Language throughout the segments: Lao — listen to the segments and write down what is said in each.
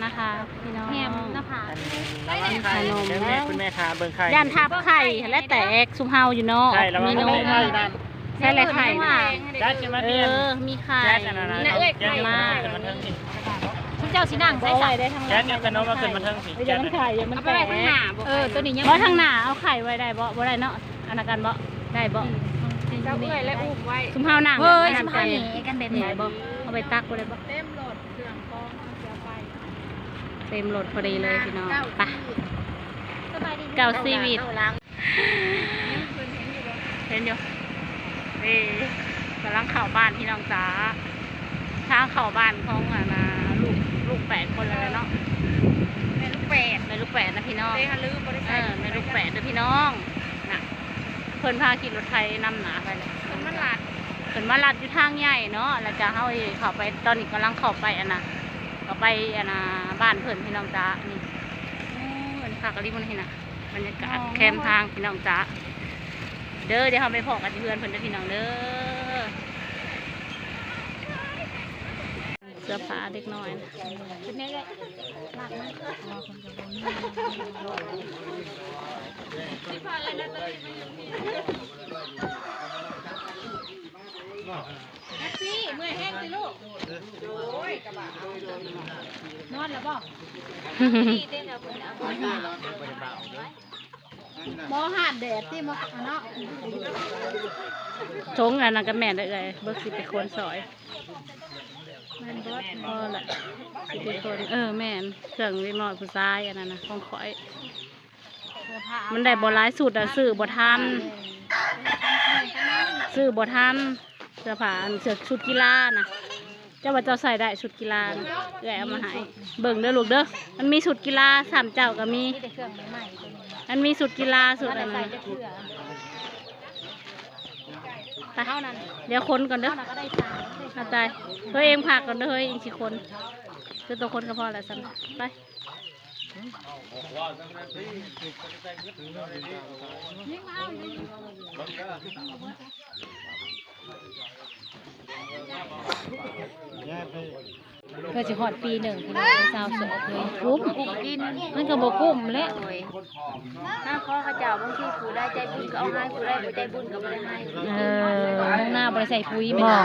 ນະຄະພີ່ນ້ອງ ແຮມນະຄະ ອັນນີ້ລະວັງໄຂ່ ຂະໜົມ ເບິ່ງແມ່ ຄຸນແມ່ທາເບິ່ງໄຂ່ ຢ້ານທັບໄຂ່ແລະແຕກ ຊຸມເຮົາຢູ່ເນາະ ໄຂ່ລະວັງ ມີໜົມ ໄຂ່ນັ້ນ ໃສ່ແລະໄຂ່ ຈັດຂຶ້ນມາ ເອີ ມີໄຂ່ ຈັດອັນນັ້ນນະ ເອື້ອຍໄຂ່ ມາ ຂຶ້ນມາເທິງພີ້ ຊຸມເຈົ້າຊິນັ່ງໃສ່ ຈັດເອົາຂະໜົມມາຂຶ້ນມາເທິງພີ້ ເອີ ມັນໄຂ່ ມັນແຕກ ເອີ ໂຕນີ້ຍັງ ບໍ່ ທາງໜ້າ ເອົາໄຂ່ໄວ້ໄດ້ບໍ່? ບໍ່ໄດ້ເນາະ ອັນນັ້ນກັນບໍ່? ໄດ້ບໍ່? ເຈົ້າເອື້ອຍແລະອຸ້ມໄວ້ ຊຸມເຮົານັ່ງ ເອີ ຊຸມເຮົາແຫຍ່ກັນແບບນີ້ ເອົາໄປຕັກບໍ່ໄດ້ບໍ່? ເຕັມໂລດ ເຄື່ອງຂອງເຮົາຊິເອົາໄປ ເຕັມລົດພໍດີເລີຍພີ່ນ້ອງ ໄປ ສະບາຍດີ ເກົ່າຊີວິດ ເຫັນຢູ່ ເອີ ກຳລັງເຂົ້າບ້ານພີ່ນ້ອງຈ໋າ ທາງເຂົ້າບ້ານຂອງອັນນ່າ ລູກ ລູກແປດຄົນແລ້ວເນາະ ແມ່ລູກແປດ ແມ່ລູກແປດນະພີ່ນ້ອງ ເອີ ແມ່ລູກແປດເດີພີ່ນ້ອງ ນະ ເພິ່ນພາຂີ່ລົດໄຖນຳໜ້າໄປເລີຍ ເພິ່ນມາລັດ ເພິ່ນມາລັດຢູ່ທາງໃຫຍ່ເນາະ ແລ້ວກະເຮົາເຂົ້າໄປ ຕອນນີ້ກຳລັງເຂົ້າໄປອັນນ່າ ເຂົ້າໄປອັນນ່າ ບ້ານເພິ່ນພີ່ນ້ອງຈ໋າ ນີ້ ໂອ້ ອັນນີ້ຄັກອີ່ຫຼີ ເບິ່ງຫັ້ນນະ ບັນຍາກາດແຄມທາງພີ່ນ້ອງຈ໋າ ເດີ ດຽວເຮົາໄປພໍ້ກັນທີ່ເຮືອນເພິ່ນເດີພີ່ນ້ອງເດີ ເສື້ອຜ້າເດັກນ້ອຍ ແທັກຊີ ເມື່ອຍແຮງຕິລູກ? ໂອ້ຍ ກະບະເອົາ ນອນແລ້ວບໍ່? ບໍ່ ຫາດແດດຕິ ມາເນາະ ຖົງອັນນັ້ນກະແມ່ນເອື້ອຍ ເບິ່ງຊິໄປຂົນຊ່ອຍ ແມ່ນເບິດ ພໍລະ ຊິໄປຂົນ ເອີ ແມ່ນ ເຄື່ອງເດັກນ້ອຍຜູ້ຊາຍ ອັນນັ້ນນະ ຂອງຂ້ອຍ ມັນໄດ້ບໍ່ຫຼາຍຊຸດ ຊື້ບໍ່ທັນ ຊື້ບໍ່ທັນ ເສື້ອຜ້າ ອັນ ເສື້ອ ຊຸດກິລານະ ເຈົ້າວ່າເຈົ້າໃສ່ໄດ້ຊຸດກິລານະ ເອື້ອຍເອົາມາໃຫ້ ເບິ່ງເດີລູກເດີ ມັນມີຊຸດກິລາ ຊ້ຳເຈົ້າກະມີ ມັນມີຊຸດກິລາ ຊຸດອັນນັ້ນ ໄປ ດຽວຂົນກ່ອນເດີ ເອົາຕາຍ ເຮີຍ ເອງພາກກ່ອນເດີ ເຮີຍ ເອງຊິຂົນ ຄືໂຕຂົນກະພໍລະຊັ້ນ ໄປ ເພື່ອຊິຮອດປີໜຶ່ງ ພີ່ນ້ອງ ຊາວໂສດເລີຍ ກຸ້ມ ກຸ້ມກິນ ມັນກະບໍ່ກຸ້ມແຫຼະ ໂດຍ ຫາຂໍເຂົາເຈົ້າ ບາງທີຜູ້ໃດໃຈບຸນກະເອົາໃຫ້ ຜູ້ໃດບໍ່ໃຈບຸນກະບໍ່ໄດ້ໃຫ້ ເອີ ນາບໍ່ໄດ້ໃສ່ປຸ໋ຍ ບໍ່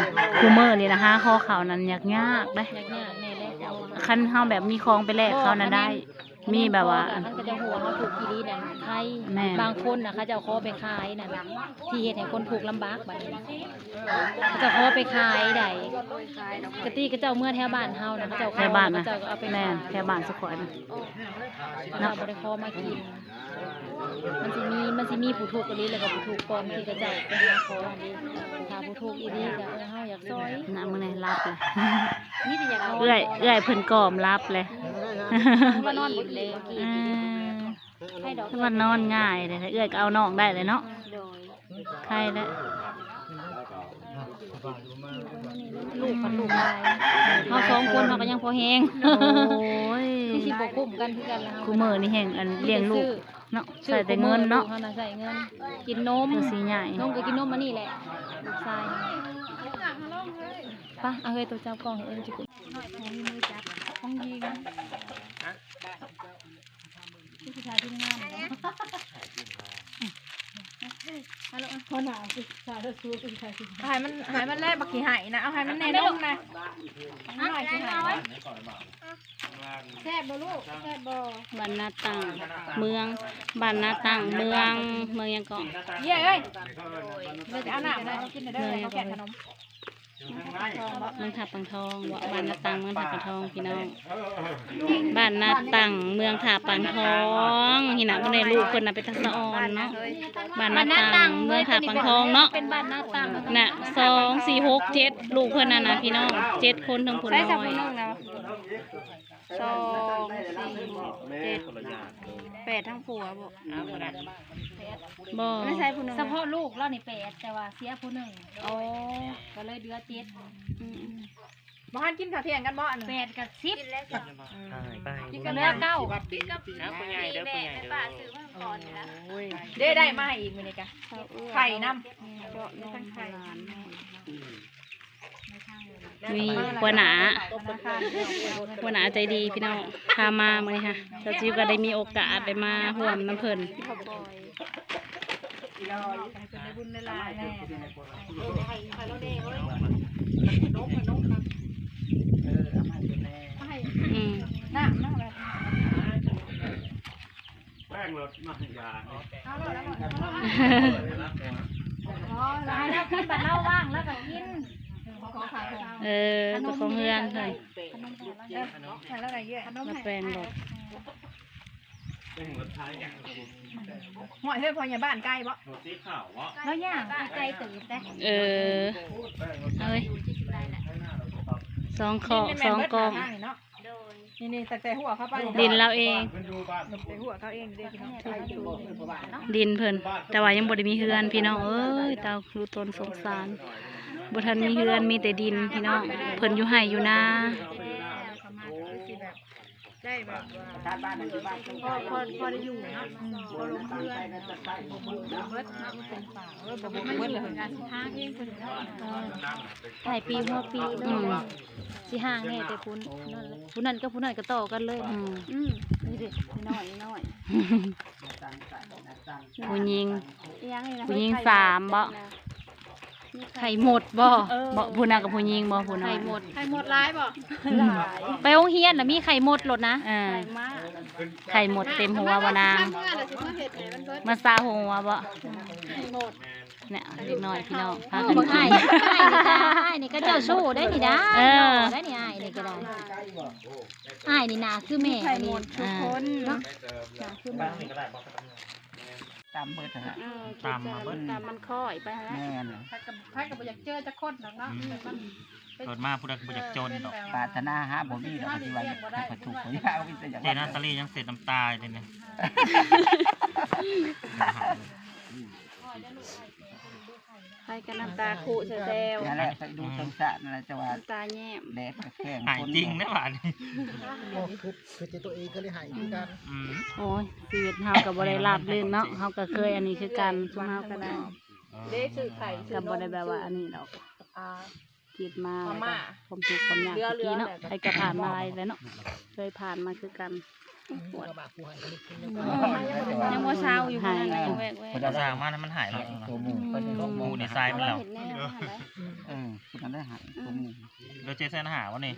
ຄູ່ມື້ນີ້ນະ ຫາຂໍເຂົານັ້ນຍາກໆເດ້ ຍາກໆແນ່ແຫຼະ ຄັນເຮົາແບບມີຂອງໄປແລກເຂົານັ້ນໄດ້ ມີແບບວ່າ ຄັນເຂົາເຈົ້າຮູ້ວ່າເຮົາທຸກອີ່ຫຼີນັ້ນໄຄ ແມ່ນ ບາງຄົນນະ ເຂົາເຈົ້າຂໍໄປຂາຍນັ້ນ ທີ່ເຮັດໃຫ້ຄົນທຸກລຳບາກບາດນີ້ ເຂົາເຈົ້າຂໍໄປຂາຍໄດ້ ກະຕິເຂົາເຈົ້າເມືອແຖວບ້ານເຮົານະ ເຂົາເຈົ້າຂໍ ເຂົາເຈົ້າກະເອົາໄປຂາຍ ແມ່ນ ແຖວບ້ານສຸຂ້ອຍນະ ເຂົາເຈົ້າບໍ່ໄດ້ຂໍມາກິນ ມັນຊິມີ ມັນຊິມີຜູ້ທຸກອີ່ຫຼີ ແລ້ວກະຜູ້ທຸກກ່ອນທີ່ເຂົາເຈົ້າໄປຫາຂໍຫັ້ນເດ ຖ້າຜູ້ທຸກອີ່ຫຼີກະ ເອີ ເຮົາຢາກຊ່ອຍ ນະ ມື້ນີ້ຫຼັບແຫຼະ ມີແຕ່ຢາກນອນ ເອື້ອຍ ເອື້ອຍເພິ່ນກອມຫຼັບແຫຼະ ວ່ານອນບໍ່ອີ່ມເລີຍ ເອີ ຄືວ່ານອນງ່າຍເດ້ ເອື້ອຍກະເອົານ້ອງໄດ້ແຫຼະເນາະ ໂດຍ ໄຄແຫຼະ ລູກພັດລູກຫຼາຍ ເຮົາສອງຄົນເຮົາກະຍັງພໍແຮງ ໂອ້ຍ ຄືຊິບໍ່ກຸ້ມກັນຄືກັນລະ ຄູ່ມື້ນີ້ແຮງອັນລ້ຽງລູກເນາະ ໃຊ້ແຕ່ເງິນເນາະ ເຮົານະໃຊ້ເງິນ ກິນນົມ ຄືຊິໃຫຍ່ ນົມກະກິນນົມອັນນີ້ແຫຼະ ລູກຊາຍ ປະ ເອົາເຮີຍ ໂຕຈັບກ້ອງໃຫ້ເອີຍ ຊິກຸ້ມ ນ້ອຍ ຂອງມີມືຈັບ ຂອງຍິງ ຜູ້ຊາຍທີ່ງາມ ເອົາໃຫ້ມັນ ໃຫ້ມັນແລະ ບັກຂີ້ໄຫ້ນະ ເອົາໃຫ້ມັນແນ່ນົມນະ ນ້ອຍຂີ້ໄຫ້ ແຊບບໍ່ລູກ ແຊບບໍ່? ບ້ານນາຕັ້ງ ເມືອງ ບ້ານນາຕັ້ງ ເມືອງ ເມືອງຫຍັງເກາະ? ເອີຍ ເອີຍ ເອົານ້ຳມາກິນເດີ ເຂົາແກະຂະໜົມ ເມືອງທ່າປາງທອງເບາະ ບ້ານນາຕັ້ງ ເມືອງທ່າປາງທອງ ພີ່ນ້ອງ ບ້ານນາຕັ້ງ ເມືອງທ່າປາງທອງ ນີ້ນະ ເບິ່ງແນ່ ລູກເພິ່ນນະ ເປັນຕາສະອອນເນາະ ບ້ານນາຕັ້ງ ເມືອງທ່າປາງທອງເນາະ ເປັນບ້ານນາຕັ້ງ ນະ ສອງ ສີ່ ຫົກ ເຈັດ ລູກເພິ່ນນັ້ນນະ ພີ່ນ້ອງ ເຈັດຄົນ ທັງຜູ້ນ້ອຍ ໃຊ້ສະຜູ້ໜຶ່ງນະ ສອງ ສີ່ ເຈັດ ແປດ ທັງຜົວບໍ? ບໍ່ ໄດ້ໃຊ້ຜູ້ໜຶ່ງ ສະເພາະລູກລາວນີ້ແປດ ແຕ່ວ່າເສຍຜູ້ໜຶ່ງ ໂອ້ ກະເລີຍເຫຼືອເຈັດ ອືມ ບໍ່ທັນກິນເຂົ້າທ່ຽງກັນບໍ່ອັນ ແປດກັບສິບ ກິນແລ້ວເກົ້າ ຜູ້ໃຫຍ່ເດີ ຜູ້ໃຫຍ່ເດີ ເດ້ ໄດ້ມາໃຫ້ອີກມື້ນີ້ກະ ໄຂ່ນຳ ເຈາະຢູ່ທາງໄຂ່ ອືມ ມີຫົວໜ້າ ຫົວໜ້າໃຈດີພີ່ນ້ອງ ພາມາມື້ນີ້ຮະ ສາວຈິວກໍໄດ້ມີໂອກາດໄດ້ມາຮ່ວມນຳເພິ່ນ. ແປ້ງລົດມາໃຫ້ຢາ ເອົາໂລດ ເອົາໂລດ ເອົາໂລດ ອໍ ລະໃຫ້ລາວກິນ ບັດລາວວ່າງລາວກໍກິນ ເອີ ເຈົ້າຂອງເຮືອນເພິ່ນ ຂະໜົມໃຫ້ລາວ ເອີ ໃຫ້ລາວໄດ້ເອື້ອຍ ມາແປ້ງລົດ ແປ້ງລົດຂາຍຫຍັງ ຫ້ວຍ ເຮີ້ຍ ພໍ່ໃຫຍ່ບ້ານໄກບໍ່? ລົດສີຂາວບໍ່? ລາວຍ່າງໄກເຕີບເດ້ ເອີ ເອີຍ ສອງເຄາະ ສອງກອງ ນີ້ ນີ້ ຕັ້ງແຕ່ຫົວເຂົ້າໄປ ດິນລາວເອງ ຕັ້ງແຕ່ຫົວເຂົາເອງເດ້ພີ່ນ້ອງ ດິນເພິ່ນ ແຕ່ວ່າຍັງບໍ່ໄດ້ມີເຮືອນພີ່ນ້ອງເອີຍ ຕາຍ ດູຕົນສົງສານ ບໍ່ທັນມີເຮືອນ ມີແຕ່ດິນພີ່ນ້ອງ ເພິ່ນຢູ່ໄຮ່ຢູ່ນາ ໄດ້ແບບວ່າ ພໍ ພໍ ພໍໄດ້ຢູ່ເນາະ ອືມ ພໍລົງເຮືອນ ບໍ່ເບິດເນາະ ມັນເປັນປ່າ ເອີ ບໍ່ເບິດເລີຍ ຫາງເອງເພິ່ນເນາະ ເອີ ທ້າຍປີຫົວປີເນາະ ອືມ ຊິຫາແນ່ແຕ່ພຸ້ນ ນັ້ນແຫຼະ ຜູ້ນັ້ນກັບຜູ້ນັ້ນກໍຕໍ່ກັນເລີຍ ອືມ ອືມ ນີ້ເດ້ ນ້ອຍໆ ຜູ້ຍິງ ອີຫຍັງນີ້ນະ ຜູ້ຍິງສາມບໍ? ໄຂ່ມົດບໍ? ເອີ ບໍ່ ຜູ້ນັ້ນກໍຜູ້ຍິງບໍ? ຜູ້ນ້ອຍ ໄຂ່ມົດ ໄຂ່ມົດຫຼາຍບໍ? ຫຼາຍ ໄປໂຮງຮຽນລະມີໄຂ່ມົດໂລດນະ ເອີ ໄຂ່ມາ ໄຂ່ມົດເຕັມຫົວບໍນາງ? ມາສະຫົວບໍ? ໄຂ່ມົດ ແນ່ ເດັກນ້ອຍພີ່ນ້ອງ ພາກັນກິນ ອ້າຍນີ້ກໍ ອ້າຍນີ້ກໍເຈົ້າຊູ້ໄດ໋ນີ້ນະ ເອີ ໄດ້ນີ້ ອ້າຍນີ້ກໍໄດ້ ອ້າຍນີ້ໜ້າຄືແມ່ ໄຂ່ມົດທຸກຄົນເນາະ ໜ້າຄືແມ່ ຕຳເບິດຫັ້ນແຫຼະ ເອີ ຕຳມາເບິດ ຕຳມັນຄ່ອຍໄປຫັ້ນແຫຼະ ແມ່ນ ໃຜກໍ ໃຜກໍບໍ່ຢາກເຈີຈັກຄົນດອກເນາະ ອືມ ມັນ ເກີດມາຜູ້ໃດກໍບໍ່ຢາກຈົນດອກ ເອີ ເປັນແບບວ່າ ປາດຖະໜາຫາບໍ່ມີດອກ ເຮົາຊິວ່າຢາກໃຫ້ຂ້ອຍທຸກຂ້ອຍຍາກ ມີແຕ່ຢາກ ເຈນາຕາລີຍັງເຊັດນ້ຳຕາຢູ່ເດນີ້ ໃຜກໍນ້ຳຕາຄຸແຊວໆ ນັ້ນແຫຼະ ໄປດູ ອືມ ສົງສານນັ້ນແຫຼະ ແຕ່ວ່າ ນ້ຳຕາແຍ້ມ ແດດກໍແຂງ ຫາຍຈິງເດ້ບາດນີ້ ໂອ້ ຄື ຄືແຕ່ຕົວເອງກໍໄດ້ຫາຍຄືກັນ ອືມ ໂອ້ຍ ຊີວິດເຮົາກໍບໍ່ໄດ້ລາບລື່ນເນາະ ເຮົາກໍເຄີຍອັນນີ້ຄືກັນ ຊຸມເຮົາກໍໄດ້ ເດ້ຊື້ໄຂ່ ກໍບໍ່ໄດ້ແບບວ່າອັນນີ້ດອກ ອ່າ ຄິດມາ ຄວາມທຸກຄວາມຍາກຕະກີ້ເນາະ ໃຜກໍຜ່ານມາຫຼາຍແລ້ວເນາະ ເຄີຍຜ່ານມາຄືກັນ ຍັງບໍ່ເຊົາຢູ່ ຜູ້ນັ້ນຍັງແວກໆ ຜູ້ນັ້ນສ້າງມາໃຫ້ມັນຫາຍແລ້ວ ໝູ່ນີ້ຊາຍມັນແລ້ວ ເອີ ຜູ້ນັ້ນໄດ້ຫາຍ ໝູ່ ເຫຼືອເຈັດແສນຫ້າ ວະນີ້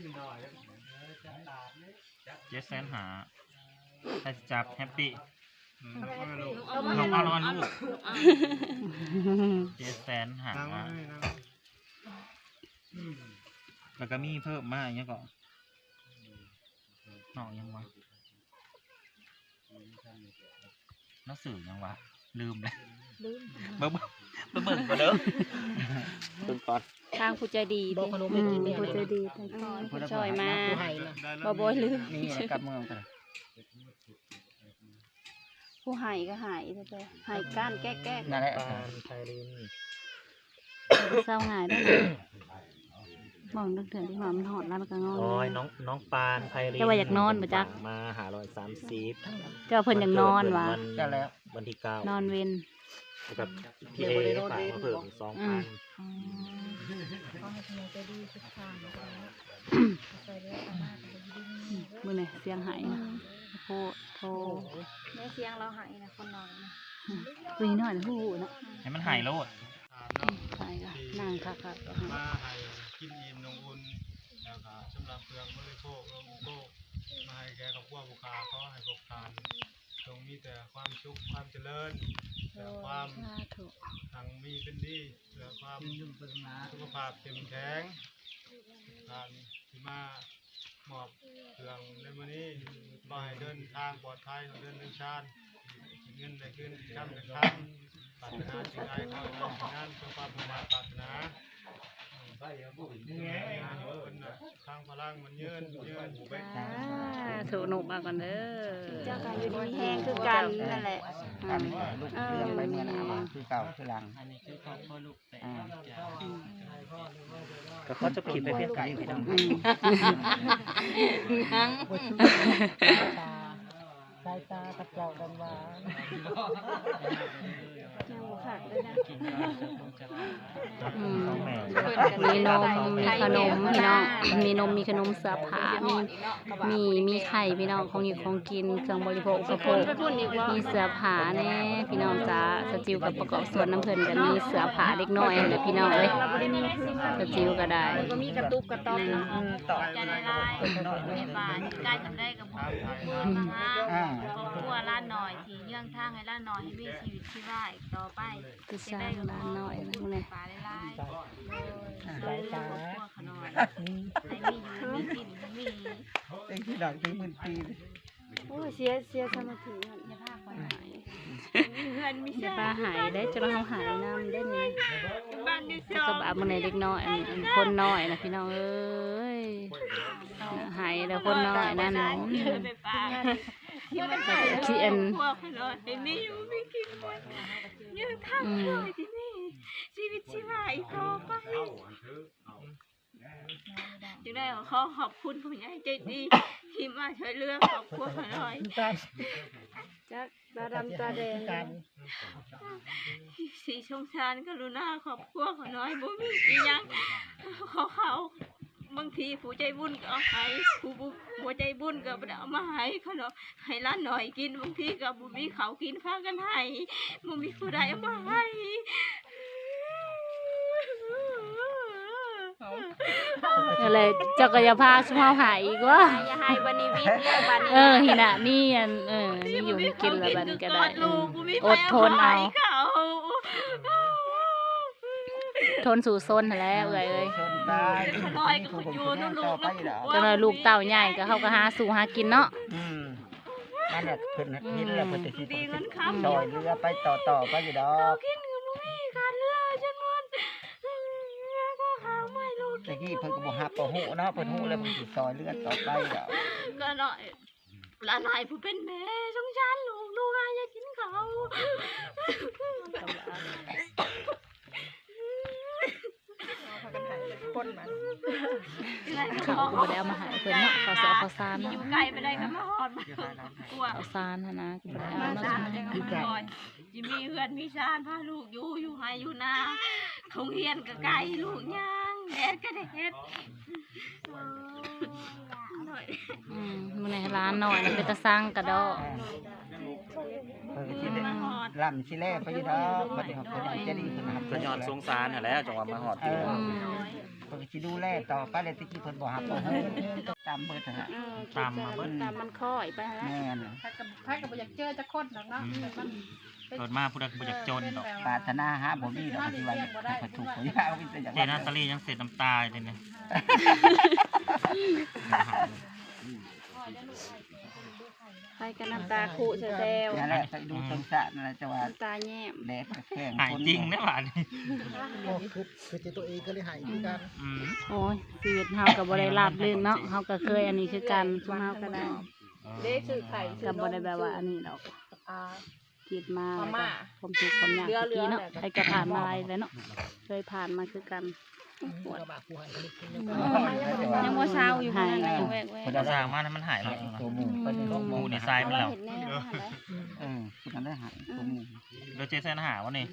ເຈັດແສນຫ້າ ໃຜຊິຈັບ ແຮັບປີ້ ອືມ ນ້ອງເອົາລະວັນລູກ ເຈັດແສນຫ້າ ແລ້ວກໍມີເພີ່ມມາອີ່ຫຍັງເກາະ ນ້ອງຫຍັງວະ ໜັງສືຫຍັງວະ ລືມແລ້ວ ລືມ ເບິ່ງ ໄປເບິ່ງກ່ອນເດີ ເບິ່ງກ່ອນ ທາງຜູ້ໃຈດີຕິ ອືມ ຜູ້ໃຈດີ ອືມ ຜູ້ຊ່ອຍມາ ບໍ່ ບໍ່ລືມ ນີ້ກັບເມືອງກັນ ຜູ້ໃຫ້ກໍໃຫ້ແທ້ໆ ໃຫ້ກ້ານແກ້ກໆ ນັ້ນແຫຼະ ປານໄພລິນ ເຊົາງ່າຍເດ້ ເວົ້າເລື່ອງເທື່ອທີ່ວ່າມັນຮອດແລ້ວມັນກໍງອແງ ໂອ້ຍ ນ້ອງ ນ້ອງປານໄພລິນ ເຈົ້າວ່າຢາກນອນບໍ່ຈັກ ມາຫ້າຮ້ອຍສາມສິບ ເຈົ້າວ່າເພິ່ນຢາກນອນຫວາ ວັນເກີດເພິ່ນວັນ ເຈົ້າແລ້ວ ວັນທີເກົ້າ ນອນເວັນ ແລ້ວກໍພີ່ເອຝາກມາເພີ່ມອີກສອງພັນ ອືມ ຂໍໃຫ້ຜູ້ໃຫຍ່ໃຈດີທຸກທ່ານ ຊ່ວຍເຫຼືອກັນມາ ມື້ນີ້ສຽງໄຫ້ນະ ໂພດໂພ ແມ່ສຽງລາວໄຫ້ນະ ຄົນນ້ອຍນະ ຜູ້ນ້ອຍນະ ຮູ້ເນາະ ໃຫ້ມັນໄຫ້ໂລດ ອືມ ໄຫ້ກໍນັ່ງຄັກໆ ມາໃຫ້ກິນອີ່ມນົງອຸ່ນ ແລ້ວກໍສຳລັບເຄື່ອງບໍລິໂພກ ອຸປະໂພກ ມາໃຫ້ແກ່ຄອບຄົວຜູ້ຂ້າ ຂໍໃຫ້ພວກທ່ານ ຈົ່ງມີແຕ່ຄວາມສຸກຄວາມຈະເລີນ ແລະ ຄວາມ ສາທຸ ຮັ່ງມີເປັນດີ ເພື່ອຄວາມສຸຂະພາບເຂັ້ມແຂງ ທ່ານທີ່ມາມອບເຄື່ອງໃນມື້ນີ້ ຂໍໃຫ້ເດີນທາງປອດໄພ ໃຫ້ເດີນເຮືອນຊານ ເງິນໄດ້ຄືນ ຄຳໄດ້ຄຳ ປາດຖະໜາສິ່ງໃດຂໍໃຫ້ໄດ້ສິ່ງນັ້ນ ສົມຄວາມມຸ່ງມາດປາດຖະໜາ ທາງພະລັງມັນຍືນ ຍືນ ສາທຸ ນົບເອົາກ່ອນເດີ ເຈົ້າກໍຢູ່ດີມີແຮງຄືກັນນັ້ນແຫຼະ ອືມ ລູກເລື່ອງໄປເມືອໜ້າມາຄືເກົ່າຄືຫຼັງ ອັນນີ້ຄືຄອບຄົວລູກແຕກ ອ່າ ອືມ ກໍຂໍຈົບຄລິບໄປພຽງເທົ່ານີ້ ອືມ ຍັງ ສາຍຕາກັບເຈົ້າກັນວ່າ ຍັງບໍ່ຄັກເລີຍນະ. ອືມ ມີນົມ ມີຂະໜົມພີ່ນ້ອງ ມີນົມ ມີຂະໜົມ ເສື້ອຜ້າ ມີ ມີ ມີໄຂ່ພີ່ນ້ອງ ຂອງຢູ່ຂອງກິນ ເຄື່ອງບໍລິໂພກອຸປະໂພກ ມີເສື້ອຜ້າແດ່ພີ່ນ້ອງຈ້າ. ສາວຈິວກັບປະກອບສ່ວນນຳເພິ່ນ ກໍມີເສື້ອຜ້າເດັກນ້ອຍຫັ້ນແຫຼະພີ່ນ້ອງເອີຍ. ສາວຈິວກໍໄດ້ ກໍມີກະຕຸກກະຕອກເນາະ ໃຈລາຍໆ ແມ່ບ້ານໃກ້ຈຳໄດ້ກໍບໍ່ ເມືອມາຫາຄອບຄົວຫຼານນ້ອຍ ທີ່ເຍືອງທາງໃຫ້ຫຼານນ້ອຍໃຫ້ມີຊີວິດຊີວາອີກຕໍ່ໄປ. ຄືສ້າງຫຼານນ້ອຍນະ ປາຫຼາຍໆ ຊ່ວຍເຫຼືອຄອບຄົວຂະນ້ອຍ ໃຫ້ມີຢູ່ມີກິນ ມີ ເປັນທີ່ດັງເປັນໝື່ນປີ. ໂອ້ຍ ເສຍ ເສຍສະມາທິ ຢ່າພາຂ້ອຍຫາຍ ມີເຮືອນມີຊານ ຢ່າພາຫາຍເດ້ ຈະເຮົາຫາຍນຳເດ້ນີ້. ບ້ານຢູ່ສອງ ສະບາຍມື້ນີ້ເດັກນ້ອຍ ອັນ ອັນຄົນນ້ອຍນະພີ່ນ້ອງເອີຍ ຫາຍແລ້ວຄົນນ້ອຍນັ້ນ ທີ່ອັນ ພວກນ້ອຍໃຫ້ມີຢູ່ມີກິນໝົດ ເຍືອງທາງນ້ອຍທີ່ມີຊີວິດຊີວາອີກຕໍ່ໄປ. ຈຶ່ງໄດ້ຂໍຂອບຄຸນຜູ້ໃຫຍ່ໃຈດີທີ່ມາຊ່ວຍເຫຼືອຄອບຄົວຂ້ານ້ອຍ ຈັກຕາດຳຕາແດງ ທີ່ສົງສານກະລຸນາຄອບຄົວຂ້ານ້ອຍ ບໍ່ມີອີ່ຫຍັງ ຂໍເຂົ້າ ບາງທີຜູ້ໃຈບຸນກໍເອົາໃຫ້ ຜູ້ບໍ່ ບໍ່ໃຈບຸນກໍບໍ່ໄດ້ເອົາມາໃຫ້ຂ້ານ້ອຍ ໃຫ້ຫຼານນ້ອຍກິນ ບາງທີກໍບໍ່ມີເຂົ້າກິນ ພາກັນໄຫ້ ບໍ່ມີຜູ້ໃດເອົາມາໃຫ້. ນັ້ນແຫຼະ ເຈົ້າກໍຢ່າພາຊຸມເຮົາຫາຍອີກເວີ້ຍ ຢ່າໃຫ້ບັດນີ້ວິດແລ້ວບັດນີ້ ເອີ ຫັ້ນນະ ມີອັນ ເອີ ມີຢູ່ມີກິນແລ້ວບັດນີ້ກໍໄດ້ ອົດທົນເອົາ ທົນສູ້ຊົນຫັ້ນແຫຼະເອື້ອຍເອີຍ. ຈັກໜ້ອຍລູກເຕົ້າໃຫຍ່ກໍເຮົາກໍຫາສູ້ຫາກິນເນາະ. ນັ້ນແຫຼະ ເພິ່ນເຫັນແລ້ວເພິ່ນກໍຊິຊ່ອຍເຫຼືອໄປຕໍ່ໆໄປຢູ່ດອກ. ກິນກໍບໍ່ມີ ຂາດເຫຼືອຈົນໝົດ ແຕ່ກີ້ເພິ່ນກໍບໍ່ຮັບບໍ່ຮູ້ເນາະ ເພິ່ນຮູ້ແລ້ວເພິ່ນຊິຊ່ອຍເຫຼືອຕໍ່ໄປດອກ. ກໍນ້ອຍຫຼານໃຫ້ຜູ້ເປັນແມ່ ສົງສານລູກ ລູກອາຍຢາກກິນເຂົ້າ. ພາກັນໃຫ້ຄົນມາ ເຂົາກໍບໍ່ໄດ້ເອົາມາໃຫ້ເພິ່ນເນາະ ເຂົ້າສານເນາະ ຢູ່ໄກປານໃດກໍມາຮອດມາກົວ ເຂົ້າສານຫັ້ນນະ ກໍບໍ່ໄດ້ເອົາມາ ຊິມີເຮືອນມີຊານ ພາລູກຢູ່ ຢູ່ໄຮ່ຢູ່ນາ ໂຮງຮຽນກໍໄກ ລູກຍ່າງ ແດດກໍແດດ. ອືມ ມື້ນີ້ຫຼານນ້ອຍນະ ເປັນຕາຊັງກະດອກ. ເພິ່ນກໍຊິໄດ້ ອືມ ລ່ຳຊິແລໄປຢູ່ດອກ ບັດນີ້ເພິ່ນໃຈດີເພິ່ນຮັບ ກໍຍ້ອນສົງສານຫັ້ນແຫຼະ ຈັ່ງວ່າມາຮອດ ເອີ ເພິ່ນກໍຊິດູແລຕໍ່ໄປແຫຼະ. ແຕ່ກີ້ເພິ່ນບໍ່ຮັບບໍ່ຮູ້ ຕຳເບິດຫັ້ນແຫຼະ ເອີ ຕຳມາເບິດ ຕຳມັນຄ່ອຍໄປຫັ້ນແຫຼະ. ແມ່ນ ໃຜກໍ ໃຜກໍບໍ່ຢາກເຈີຈັກຄົນດອກເນາະ ອືມ ແຕ່ມັນ ເກີດມາຜູ້ໃດກໍບໍ່ຢາກຈົນດອກ ເອີ ເປັນແບບວ່າ ປາດຖະໜາຫາບໍ່ມີດອກ ເອີ ຊິວ່າໃຫ້ຂ້ອຍທຸກຂ້ອຍຍາກ ມີແຕ່ຢາກ ເຈນາຕາລີຍັງເສດນ້ຳຕາຢູ່ເດນີ້ ໃຜກໍນ້ຳຕາຄຸແຊວໆ ນັ້ນແຫຼະ ໄປດູຕົ້ນສະນັ້ນແຫຼະ ຈະວ່ານ້ຳຕາແຍ້ມ ແດດກໍແຂງ ຫາຍຈິງເດ້ບາດນີ້ ໂອ້ ຄື ຄືຕົວເອງກໍເລີຍຫາຍຄືກັນ ອືມ ໂອ້ຍ ຊີວິດເຮົາກໍບໍ່ໄດ້ລາບລື່ນເນາະ ເຮົາກໍເຄີຍອັນນີ້ຄືກັນ ຊຸມເຮົາກໍໄດ້ ເອີ ເດ້ຊື້ໄຂ່ ກໍບໍ່ໄດ້ແບບວ່າອັນນີ້ດອກ ອ່າ ຄິດມາ ຄວາມທຸກຄວາມຍາກແຕ່ກີ້ເນາະ ໃຜກໍຜ່ານມາຫຼາຍແລ້ວເນາະ ເຄີຍຜ່ານມາຄືກັນ ອືມ ຍັງບໍ່ເຊົາຢູ່ ຫາຍ ນັ້ນຍັງແວກໆ ເພິ່ນເອົາສ້າງມາໃຫ້ມັນຫາຍແລ້ວ ອືມ ໝູ່ນີ້ຊາຍມັນແລ້ວ ເອີ ເອີ ເພິ່ນໄດ້ຫາຍ ອືມ ໂຕໝູ່ ເຫຼືອເຈັດແສນຫ້າ ວັນນີ້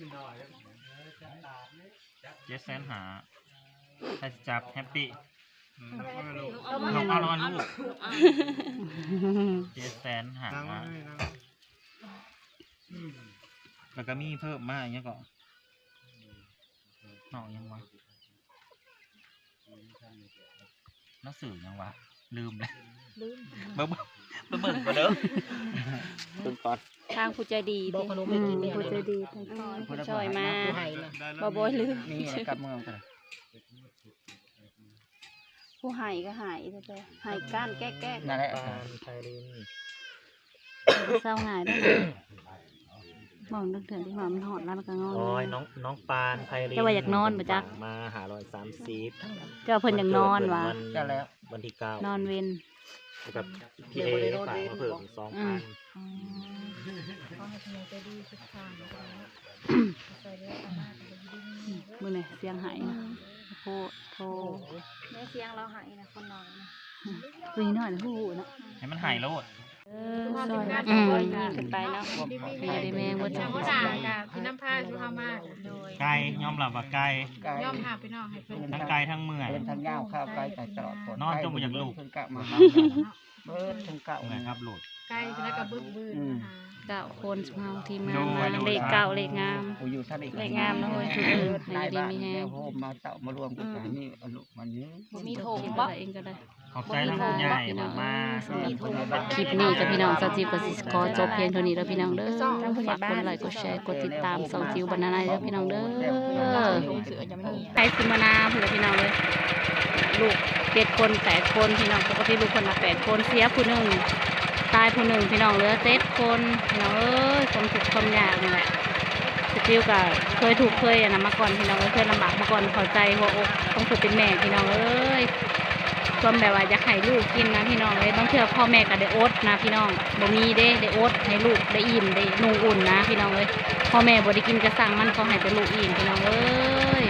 ເຈັດແສນຫ້າ ໃຜຊິຈັບ ແຮັບປີ້ ອືມ ນ້ອງເອົາລະວັນລູກ ເຈັດແສນຫ້າ ແລ້ວກໍມີເພີ່ມມາອີ່ຫຍັງເກາະ ນ້ອງຫຍັງວະ ໜັງສືຫຍັງວະ ລືມແລ້ວ ລືມ ເບິ່ງ ເບິ່ງ ເບິ່ງກ່ອນເດີ ເບິ່ງກ່ອນ ທາງຜູ້ໃຈດີຕິ ອືມ ຜູ້ໃຈດີ ອືມ ຜູ້ຊ່ອຍມາ ບໍ່ ບໍ່ລືມ ນີ້ກັບເມືອງ ຜູ້ໃຫ້ກໍໃຫ້ແທ້ໆ ໃຫ້ກ້ານແກ້ກໆ ນັ້ນແຫຼະ ປານໄພລິນ ເຊົາງ່າຍເດ້ ເວົ້າເລື່ອງເທື່ອທີ່ວ່າມັນຮອດແລ້ວມັນກໍງອແງ ໂອ້ຍ ນ້ອງ ນ້ອງປານໄພລິນ ເຈົ້າວ່າຢາກນອນບໍ່ຈັກ ຝາກມາຫ້າຮ້ອຍສາມສິບ ເຈົ້າວ່າເພິ່ນຢາກນອນຫວາ ວັນທີເກົ້າ ນອນເວັນ ແລ້ວກໍພີ່ເອຝາກມາເພີ່ມອີກສອງພັນ ອືມ ຂໍໃຫ້ຜູ້ໃຫຍ່ໃຈດີທຸກທ່ານ ຊ່ວຍເຫຼືອເຮົາມາ ມື້ນີ້ສຽງໄຫ້ ອືມ ໂພດໂພ ແມ່ສຽງລາວໄຫ້ນະ ຄົນນ້ອຍນະ ຜູ້ນ້ອຍນະ ຮູ້ເນາະ ໃຫ້ມັນໄຫ້ໂລດ. ເອີ ຊ່ອຍ ອືມ ຂຶ້ນໄປເນາະ ຢູ່ດີມີແຮງເບິດທຸກຄົນ ກະຊິນຳພາສູ່ເຮົາມາ ໂດຍ ໄກ ຍອມຮັບວ່າໄກ ຍອມຮັບພີ່ນ້ອງ ໃຫ້ເພິ່ນ ທັງໄກທັງເມື່ອຍ ເດີນທາງຍາວ ຂ້າວໄກ ໄກຕະຫຼອດ ນອນຈົນບໍ່ຢາກລຸກ ເພິ່ນກະມາຫາ ເບິດທັງເກົ້າ ເມື່ອຍຂັບລົດ ໄກ ແລ້ວກໍບຶກບືນ ອືມ ເກົ້າຄົນ ຊຸມເຮົາທີ່ມາ ໂດຍ ມາເລກເກົ້າ ເລກງາມ ເລກງາມເນາະເຮີ້ຍ ເອີ ໃຫ້ຢູ່ດີມີແຮງ ໂຮມມາເຕົ້າມາລວມກັນ ອືມ ມີອັນລູກມັນຢູ່ ບໍ່ມີໂຖງບໍ່ ເອງກໍໄດ້ ຂອບໃຈທາງຜູ້ໃຫຍ່ເພິ່ນມາ ມີໂຖງ ຄລິບນີ້ກໍພີ່ນ້ອງ ສາວຈິວກໍຊິຂໍຈົບພຽງເທົ່ານີ້ເດີພີ່ນ້ອງເດີ ຝາກກົດໄລ ກົດແຊ ກົດຕິດຕາມຊ່ອງຈິວບັນນາໄນເດີພີ່ນ້ອງເດີ ໃຜຊິມານາພຸ້ນລະພີ່ນ້ອງເອີຍ ລູກເຈັດຄົນ ແປດຄົນພີ່ນ້ອງ ປົກກະຕິລູກເພິ່ນນະແປດຄົນ ເສຍຜູ້ໜຶ່ງ ຕາຍຜູ້ໜຶ່ງພີ່ນ້ອງ ເຫຼືອເຈັດຄົນພີ່ນ້ອງເອີຍ ຄວາມທຸກຄວາມຍາກນີ້ແຫຼະ ສາວຈິວກໍເຄີຍທຸກເຄີຍອັນນັ້ນມາກ່ອນພີ່ນ້ອງເອີຍ ເຄີຍລຳບາກມາກ່ອນ ເຂົ້າໃຈຫົວອົກຂອງຜູ້ເປັນແມ່ພີ່ນ້ອງເອີຍ ຄວາມແບບວ່າຢາກໃຫ້ລູກກິນນະພີ່ນ້ອງເອີຍ ບາງເທື່ອພໍ່ແມ່ກໍໄດ້ອົດນະພີ່ນ້ອງ ບໍ່ມີເດ້ ໄດ້ອົດ ໃຫ້ລູກໄດ້ອີ່ມ ໄດ້ນຸ່ງອຸ່ນນະພີ່ນ້ອງເອີຍ ພໍ່ແມ່ບໍ່ໄດ້ກິນກະຊ່າງມັນ ຂໍໃຫ້ແຕ່ລູກອີ່ມພີ່ນ້ອງເອີຍ.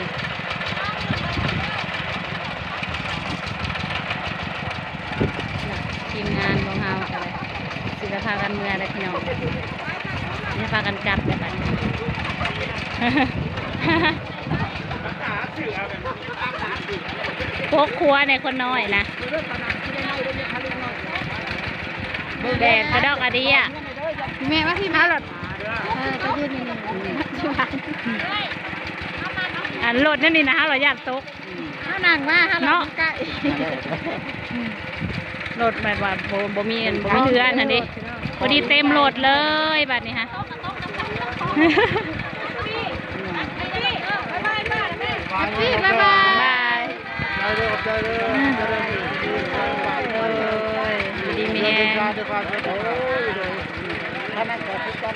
ທີມງານຂອງເຮົາກໍໄດ້ ຊິໄດ້ພາກັນເມືອແລ້ວພີ່ນ້ອງ ຊິພາກັນກັບແລ້ວບັດນີ້ ໂພກຄົວໃນຄົນນ້ອຍນະ ແດດກະດອກອະເດຍ ແມ່ວ່າຊິມາລົດ ເອີ ໄປຢືນນີ້ ອັນລົດແນວນີ້ນະ ເຮົາລະຢ້ານຕົກ ເຮົານັ່ງມາ ເຮົາເນາະ ໃກ້ ລົດແບບວ່າບໍ່ ບໍ່ມີ ບໍ່ມີເຮືອນຫັ້ນເດ້ ພໍດີເຕັມລົດເລີຍບັດນີ້ຮະ ບາຍບາຍ ບາຍບາຍ ບາຍ ໂອ້ຍ ຢູ່ດີມີແຮງ ໂອ້ຍ ໂດຍ ໂດຍ ຖ້ານັ້ນກໍຄືກັນ